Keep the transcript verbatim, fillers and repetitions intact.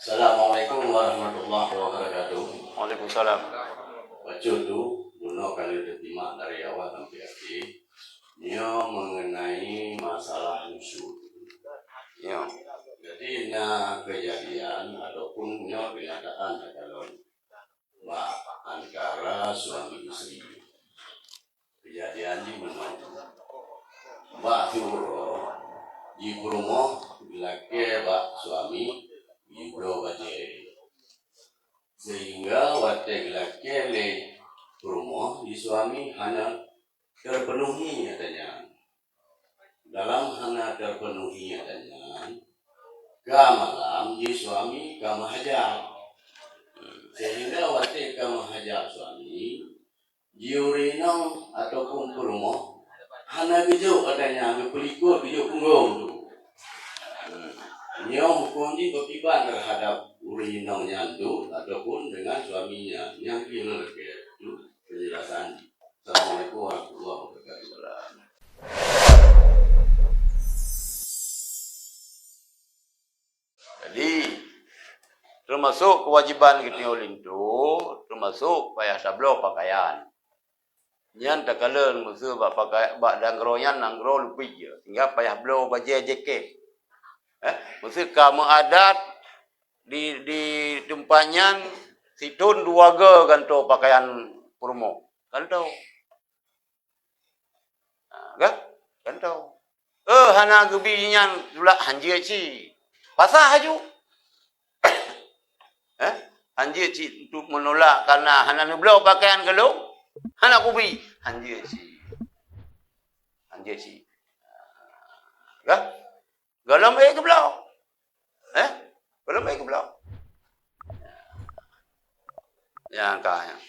Assalamualaikum warahmatullahi wabarakatuh. Waalaikumsalam. Bacut tu, bunoe ka lheueh teusimak dari awal sampai akhé. Nyoe mengenai masalah nusyuz. Ya. Jadi, na kejadian ataupun nyoe kenyataan takalon bak antara suami isteri. Kejadian jih meunoe. Bak siuroe, jipeurumoh geulakée bak suami jibloe bajée. Sehingga watée geulakée lé peurumoh, jisuami hana terpenuhi ata nyan. Dalam hana terpenuhi ata nyan, ka malam jisuami ka meuhajat. Sehingga watée ka meuhajat suami, jiureueng inong ataupun peurumoh hana geujok ata nyan, geupeulikot geujok peunggong tu. Nyoe huköm jih beukiban terhadap ureueng inong nyan tu ataupun dengan suami nyan. Nyang keuneuk lagée tu penjelasan jih. Assalamualaikum warahmatullahi wabarakatuh. Jadi, teumasok keuwajéban geutanyoe linto, teumasok payah tabloe pakaian. Nyan takalon meuseu bak pakai, bak nanggroe nyan nanggroe lupi, sehingga payah bloe bajée jakét. Eh, meuseu ka meuadat di, di teumpat nyan sithon dua goe gantoe pakaian peurumoh. Gantoe. Ha, kan? Gantoe. Eh, hana geubi nyan tulak hanjeuet cit. Pasah laju. Eh? Hanjeuet cit untuk menolak karena hana neubloe pakaian keu lôn. Hana kubi. Hanjeuet cit. Hanjeuet cit. Kan? Gohlom ék geubloe. Eh? Gohlom ék geubloe. Nyang ka nyan.